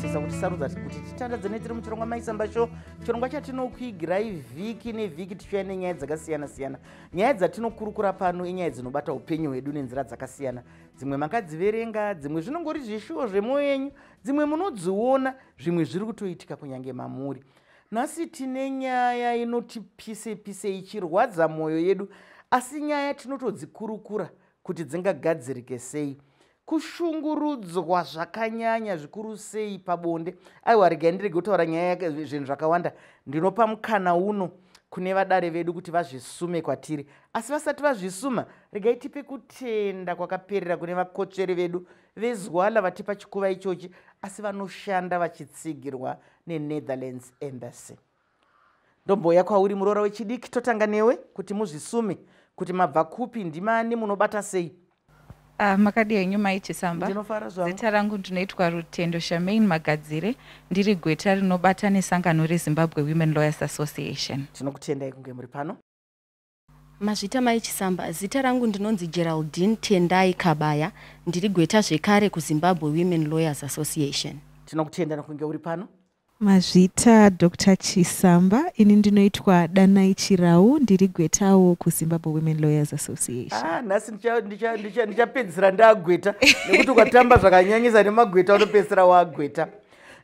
Kukoshesesa kutisarudza kuti titandadzane tiri muchirongwa Maisamba Show, chirongwa chatinokuigirai vhiki nevhiki tichiuya nenyaya dzakasiyana-siyana. Nyaya dzatinokurukura pano inyaya dzinobata upenyu hwedu nenzira dzakasiyana. Dzimwe makadziverenga, dzimwe zvinongori zvishuwo zvemwoyo yenyu, dzimwe munodziona, zvimwe zviri kutoitika kunyange mamuri. Nhasi tine nyaya inoti pise pise ichirwadza mwoyo yedu, asi nyaya tinotodzikurukura kuti dzingagadzirike sei. Kushungurudzwa zvakanyanya zvikuru sei pabonde. Aiwa, regai ndirege kutaura nyaya zvinhu zvakawanda. Ndinopa mukana uno kune vadare vedu kuti vazvisume kwatiri, asi vasati vazvisuma, regai tipe kutenda kwakaperera kune vakotsveri vedu vezwala vatipa chikuva ichochi, asi vanoshanda vachitsigirwa neNetherlands Embassy. Ndomboya kwauri, muroora wechidiki, totanga newe kuti muzvisume kuti mabva kupi, ndimani, munobata sei. Makadi henyu, Mai Chisamba? Ndinofara zvangu. Zita rangu ndinoitwa Rutendo Shamain Magadzire, ndiri gweta rinobata nesangano reZimbabwe Women Lawyers Association. Tinokutendai kunge muri pano. Mazvita, Mai Chisamba. Zita rangu ndinonzi Geraldine Tendai Kabaya, ndiri gweta zvekare kuZimbabwe Women Lawyers Association. Tinokutenda nokunge uri pano. Mazvita, Dr Chisamba. Ini ndinoitwa Danai Chirau, ndiri gwetawo kuZimbabwe Women Lawyers Association. Ah, nhasi ndichapedzisira ndagweta, nekuti ukatamba zvakanyanyisa nemagweta unopedzisira wagweta.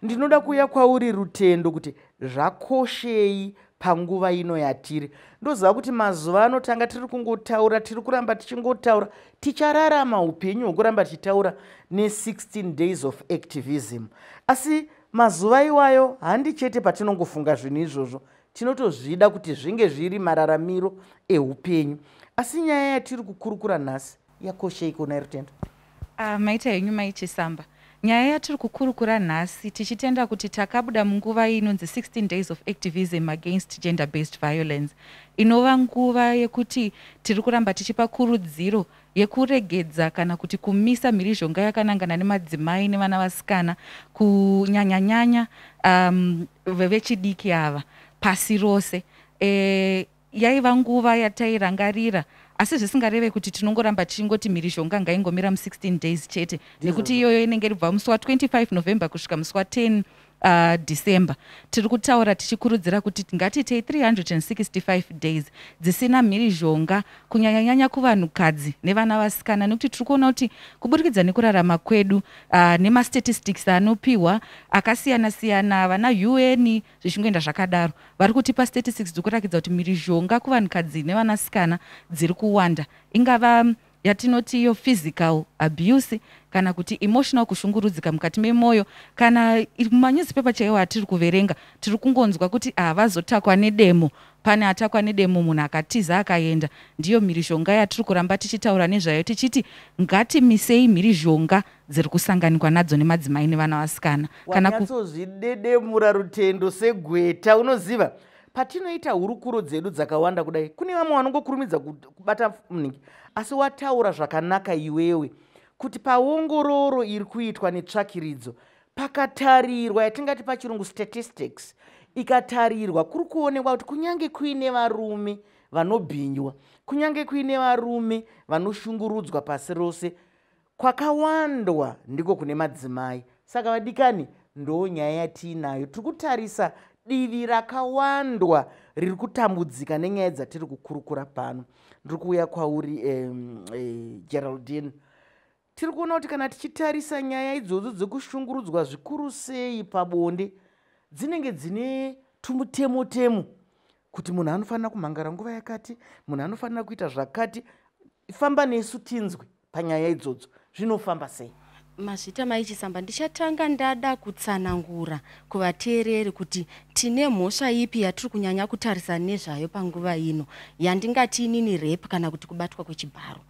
Ndinoda kuuya kwauri, Rutendo, kuti zvakoshei panguva ino yatiri. Ndoziva kuti mazuva ano tanga tiri kungotaura, tiri kuramba tichingotaura, tichararama upenyu hwokuramba tichitaura ne16 days of activism, asi mazuva iwayo handi chete patinongofunga zvinhu izvozvo, tinotozvida kuti zvinge zviri mararamiro eupenyu. Asi nyaya yatiri kukurukura nhasi yakoshei kuna Rutendo? Maita henyu, Mai Chisamba. Nyaya yatiri kukurukura nhasi, tichitenda kuti takabuda munguva inonzi 16 days of activism against gender based violence, inova nguva yekuti tiri kuramba tichipa kurudziro yekuregedza kana kuti kumisa mhirizhonga yakanangana nemadzimai nevana vasikana, kunyanyanyanya vechidiki ava pasi rose. Yaiva nguva yatairangarira, asi zvisingareve kuti tinongoramba tichingoti mhirizhonga ngaingomira mu16 days chete, nekuti iyoyo inenge iribva musi wa25 November kusvika musi wa10 December. Tiri kutaura tichikurudzira kuti ngatiitei 365 days dzisina mhirizhonga, kunyanyanyanya kuvanhukadzi nevana vasikana, nekuti tiri kuona kuti kuburikidza nekurarama kwedu, nemastatistics anopiwa akasiyana-siyana, vana UN, zvichingoenda zvakadaro, vari kutipa statistics dziri kurakidza kuti mhirizhonga kuvanhukadzi nevanasikana dziri kuwanda, ingava yatinoti iyo physical abuse kana kuti emotional, kushungurudzika mukati memwoyo. Kana mumanyuzipepa chaiwo atiri kuverenga, tiri kungonzwa kuti havazotakwa nedemo, pane atakwa nedemo, munhu akatiza akaenda. Ndiyo mhirizhonga yatiri kuramba tichitaura nezvayo, tichiti ngatimisei mhirizhonga dziri kusanganikwa nadzo nemadzimai nevana vasikana. Kana wanyatsozvidedemura, Rutendo, segweta. Unoziva, patinoita hurukuro dzedu dzakawanda kudai, kune vamwe vanongokurumidza kubata munhingi, asi wataura zvakanaka iwewe kuti paongororo iri kuitwa netsvakiridzo, pakatarirwa yatingati pachirungu statistics, ikatarirwa, kuri kuonekwa kuti kunyange kuine varume vanobhinywa, kunyange kuine varume vanoshungurudzwa pasi rose, kwakawandwa ndiko kune madzimai. Saka vadikani, ndo nyaya yatiinayo. Tiri kutarisa divi rakawandwa riri kutambudzika nenyaya dzatiri kukurukura pano. Ndiri kuuya kwauri, Geraldine. Tiri kuona kuti kana tichitarisa nyaya idzodzo dzekushungurudzwa zvikuru sei pabonde, dzinenge dzine tumutemo-temo kuti munhu anofanira kumhangara nguva yakati, munhu anofanira kuita zvakati. Famba nesu tinzwe panyaya idzodzo, zvinofamba sei? Mazvita, Mai Chisamba. Ndichatanga ndada kutsanangura kuvateereri kuti tine mhosva ipi yatiri kunyanya kutarisa nezvayo panguva ino, yandingati inini rape kana kuti kubatwa kwechibharo.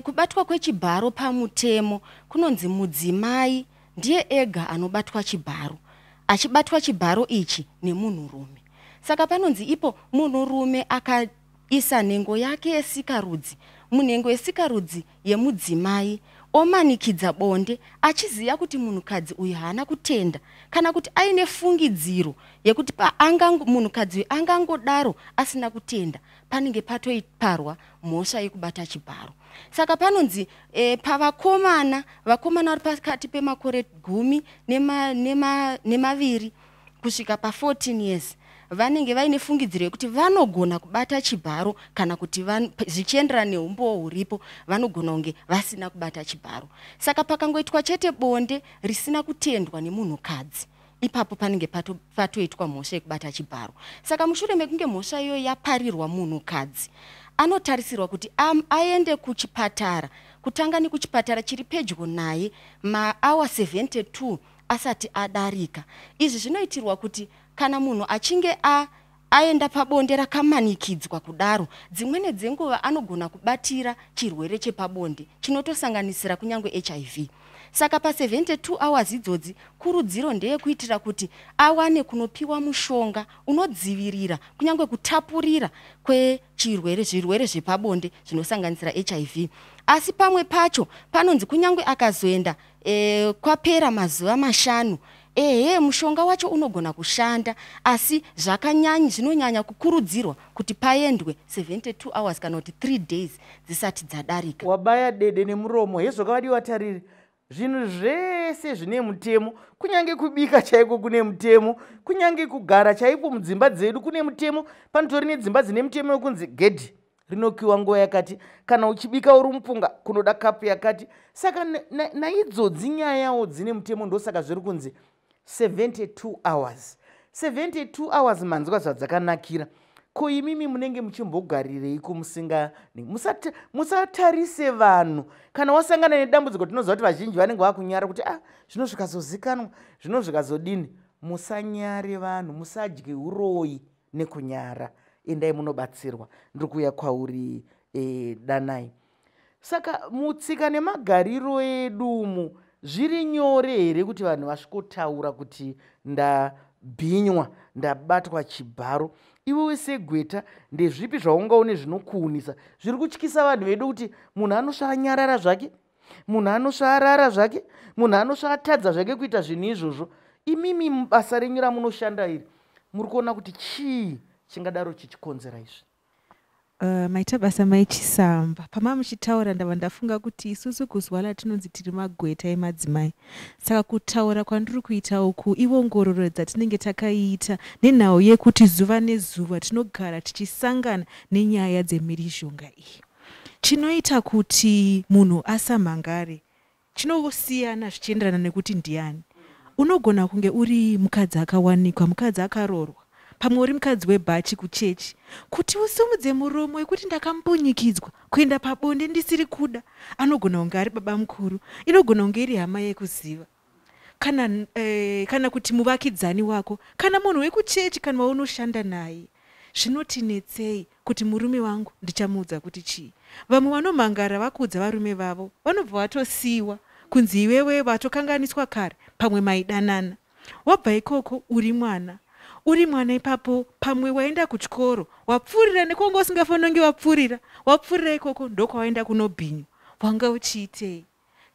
Kubatwa kwechibharo pamutemo kunonzi mudzimai ndiye ega anobatwa chibharo, achibatwa chibharo ichi nemunhurume. Saka panonzi ipo munhurume akaita Akaisa nhengo yake yesikarudzi munhengo yesikarudzi yemudzimai, omanikidza bonde achiziva kuti munhukadzi uyu haana kutenda, kana kuti aine fungidziro yekuti munhukadzi uyu angangodaro asina kutenda, panenge patoiparwa mhosva yekubata chibharo. Saka panonzi pavakomana, vakomana vari pakati pemakore 12 kusvika pa14 years vanenge vaine fungidziro yekuti vanogona kubata chibharo, kana kuti zvichienderana neumbowo huripo vanogona kunge vasina kubata chibharo. Saka pakangoitwa chete bonde risina kutendwa nemunhukadzi, ipapo panenge patoitwa mhosva yekubata chibharo. Saka mushure mekunge mhosva iyoyo yaparirwa munhukadzi, anotarisirwa kuti aende kuchipatara, kutanga nekuchipatara chiri pedyo naye, maawa 72 asati adarika. Izvi zvinoitirwa kuti kana munhu achinge aenda pabonde rakamanikidzwa kudaro, dzimweni dzenguva anogona kubatira chirwere chepabonde chinotosanganisira kunyange HIV. Saka pa72 hours idzodzi, kurudziro ndeyekuitira kuti awane kunopiwa mushonga unodzivirira kunyange kutapurira kwechirwere, zvirwere zvepabonde zvinosanganisira HIV. Asi pamwe pacho panonzi kunyange akazoenda kwapera mazuva 5, ehe, mushonga wacho unogona kushanda, asi zvinonyanya kukurudzirwa kuti paendwe 72 hours kana kuti 3 days dzisati dzadarika. Wabaya dede nemuromo. Hezvokavadiwa tariri, zvinhu zvese zvine mutemo, kunyange kubika chaiko kune mutemo, kunyange kugara chaipo mudzimba dzedu kune mutemo. Panotori nedzimba dzine mutemo wekunzi gedhi rinokiwa nguva yakati, kana uchibika uri mupunga kunoda kapu yakati. Saka naidzodzi nyayawo dzine mutemo, ndosaka zviri kunzi 72 hours. 72 hours manzwa zvadzakanakira. Ko imimi munenge muchimbogarirei musinga musatarise vanhu? Kana wasangana nedambudziko, tinoziva kuti vazhinji vanenge vakunyara kuti zvino zvikazozikanwa, zvino zvikazodini. Musanyare vanhu, musadye uroyi nekunyara, endai munobatsirwa. Ndiri kuuya kwauri Danai. Saka mutsika nemagariro edumu, zviri nyore here kuti vanhu vasvikotaura kuti ndabhinywa, ndabatwa chibharo? Iwewe segweta, ndezvipi zvaungaone zvinokuunisa zviri kutyisa vanhu vedu, kuti munhu anosvaanyarara zvake, munhu anosvaarara zvake, munhu anosvaatadza zvake kuita zvinhu izvozvo? Imimi mubasa renyu ramunoshanda iri, muri kuona kuti chii chingadaro chichikonzera izvi? Maita basa, Maichisamba. Pama muchitaura ndabva ndafunga kuti isusu kuZwala tinonzi tiri magweta emadzimai. Saka kutaura kwandiri kuita uku iongororo dzatinenge takaita nenhau yekuti zuva nezuva tinogara tichisangana nenyaya dzemhirizhonga iyi. Chinoita kuti munhu asamhangare chinosiyana zvichienderana nekuti ndiani. Unogona kunge uri mukadzi akawanikwa, mukadzi akaroorwa, pamwe uri mukadzi webhachi kuchechi. Kuti usumudze muromo wekuti ndakambunyikidzwa kuenda pabonde ndisiri kuda, anogona kunge ari baba mukuru, inogona kunge iri hama yekuziva, kana kuti muvakidzani wako, kana munhu wekuchechi, kana waunoshanda naye. Zvinotinetsei kuti murume wangu ndichamuudza kuti chii? Vamwe vanomhangara vakuudza varume vavo, vanobva vatosiyiwa kunzi iwewe vatokanganiswa kare, pamwe maidanana. Wabva ikoko uri mwana, uri mwana ipapo, pamwe waenda kuchikoro, wapfuurira nekwanga usingafaniri kunge wapfuurira, wapfuurira ikoko ndokwawaenda kunobhinywa. Wanga uchiitei?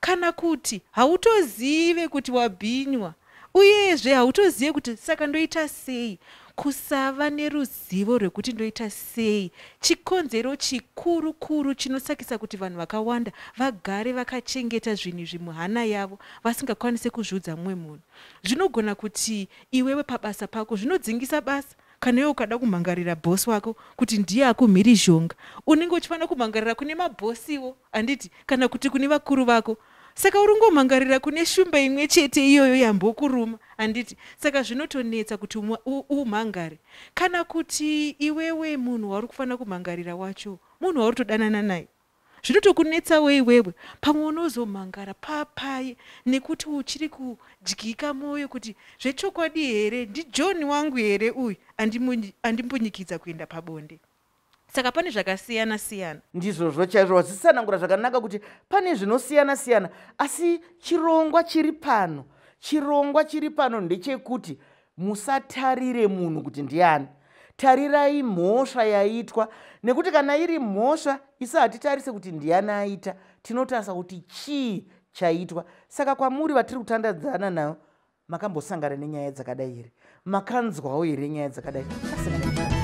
Kana kuti hautozive kuti wabhinywa, uyezve hautozive kuti saka ndoita sei. Kusava neruzivo rwekuti ndoita sei chikonzero chikuru kuru chinosakisa kuti vanhu vakawanda vagare vakachengeta zvinhu izvi muhana yavo, vasingakwanisi kuzviudza mumwe munhu. Zvinogona kuti iwewe pabasa pako zvinodzingisa basa. Kana iwe ukada kumhangarira bhosi wako kuti ndiye akumhirizhonga, unenge uchifanira kumhangarira kune mabhosiwo, handiti? Kana kuti kune vakuru vako. Saka uri ngomhangarira kune shumba imwe chete iyoyo yambokuruma, handiti? Saka zvinotonetsa kuti umhangare. Kana kuti iwewe munhu wauri kufanira kumhangarira wacho munhu wauri todanana naye, zvinotokunetsawo iwewe. Pamwe unozomhangara papaye nekuti uchiri kudyika mwoyo kuti zvechokwadi here, ndiJohn wangu here uyu andimbunyikidza kuenda pabonde? Saka pane zvakasiyana siyana. Ndizvozvo chaizvo, wazitsanangura zvakanaka kuti pane zvinosiyana siyana. Asi chirongwa chiri pano ndechekuti musatarire munhu kuti ndiani. Tarirai mhosva yaitwa, nekuti kana iri mhosva isu hatitarise kuti ndiani aita, tinotarisa kuti chii chaitwa. Saka kwamuri vatiri kutandadzana navo, makambosangana nenyaya dzakadai here? Makanzwawo here nyaya dzakadai? Pasina.